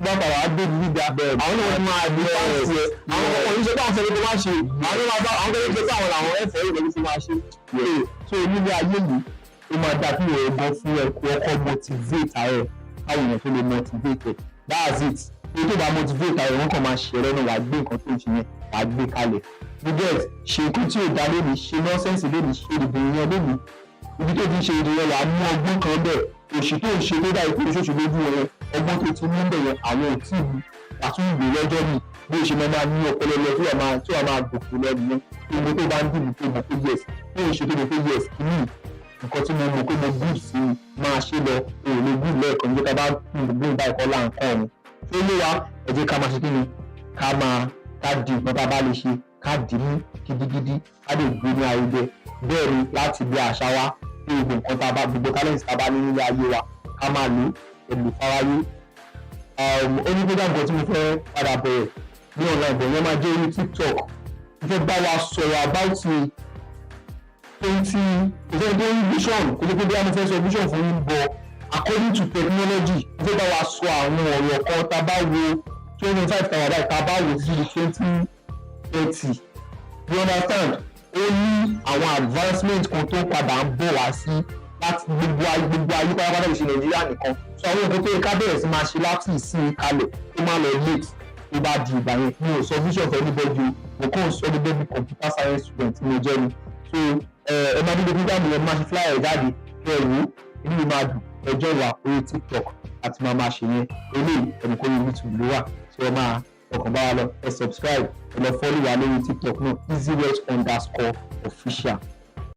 Bá padà wá dé gíga, àwọn náà wọ́n máa di fans ẹ̀. Àwọn ọmọ oníṣẹ́ bá wọn fẹ́ kó má ṣe, àwọn náà máa bá àwọn fẹ́ kó àwọn làwọn ẹ̀fọ́ ìwé tó máa ṣe. So nílé ayé yìí, ó máa dá kí ìwọ gan fún ẹ kó ọkọ motivate ara ẹ, káwọn èèyàn tó lè motivate ẹ. That's it. Èyí tó bá motivate ara ẹ, wọ́n kàn máa ṣe ẹ̀rọ náà. Wàá gbé nǹkan tó ń ṣe yẹn, wàá gbé kalẹ̀. You get? Ṣe nǹkan tí ò dá lónìí, ṣe nonsense lónìí, ṣe ìdìbò yẹn lónìí. Ibi tó ti ń ṣe ìdìbò yẹn, wàá mú ọgbọ́n kan bẹ́ẹ̀. Òṣì tó ń ṣe tó dá ikú oṣooṣù lójú yẹn, ọgbọ́n tó ti mú bẹ̀ yẹn, àwọn ò tí ì mú, wàá tún lò lọ́jọ́ mi. Bí o ṣe máa máa ní ọpọlọ lọ tí wàá máa gòkè lọ nìyẹn. Gbogbo tó bá ń dìbò, tó mọ̀ pé yes, tó ń ṣe, tó mọ̀ pé yes, kìíní nǹkan tí mo mọ̀ pé mo good sí i, máa ṣe lọ. O ò lè good lẹ́ẹ̀kan ní ká bá gbogbo báyìí kọ́ là ń kọ́ ọ̀run tó lé wa. Ẹ jẹ́ ká máa ṣe kí ni, ká máa ká di nǹkan tá a bá lè ṣe, ká dì í mú gidigidi, ká lè gbé ní ayẹyẹ. Bẹ́ẹ̀ ni láti bí àṣà wa ní gbogbo nǹkan tá a bá, gbogbo talent tá a bá ní nílé ayé wa, ká máa lò pẹ̀lú fáráyé. Ó ní program kan tí mo fẹ́ padà bẹ̀rẹ̀ ní online bẹ̀ yẹn, máa jẹ́ orí TikTok. Mo fẹ́ bá wa sọ̀rọ̀ about 20, kò sẹ́ni tó ń vision, kò sí pé bí a mo fẹ́ sọ vision fún yín bọ̀. According to technology, mo fẹ́ bá wa sọ àwọn ọ̀rọ̀ kan. Tá a bá wo 25 tàwa báyìí, tá a bá wo títí di 2030, you understand, ó ní àwọn advancement kan tó padà ń bọ̀ wá sí láti gbogbo ayé, gbogbo ayé pátápátá, ìṣe Nàìjíríà nìkan. So àwọn nǹkan tó yẹ ká bẹ̀rẹ̀ sí máa ṣe láti ìsìn kalẹ̀, tó má lọ late tó bá di ìgbà yẹn. Mi ò sọ vision for anybody o, mo kàn sọ gẹ́gẹ́ bí computer science student tí mo jẹ́ ni. So ẹ máa dídé program yẹn, máa ṣe flyer jáde, kẹ́ ẹ wò ó, inú mi máa dùn. Ẹjọ́ wà orí TikTok àti máa máa ṣe yẹn. Eléyìí ẹnìkan ní YouTube ló wà tí ẹ máa ọkàn bá wa lọ. Ẹ subscribe, ẹ lọ follow wa lórí TikTok náà, easywealth_official.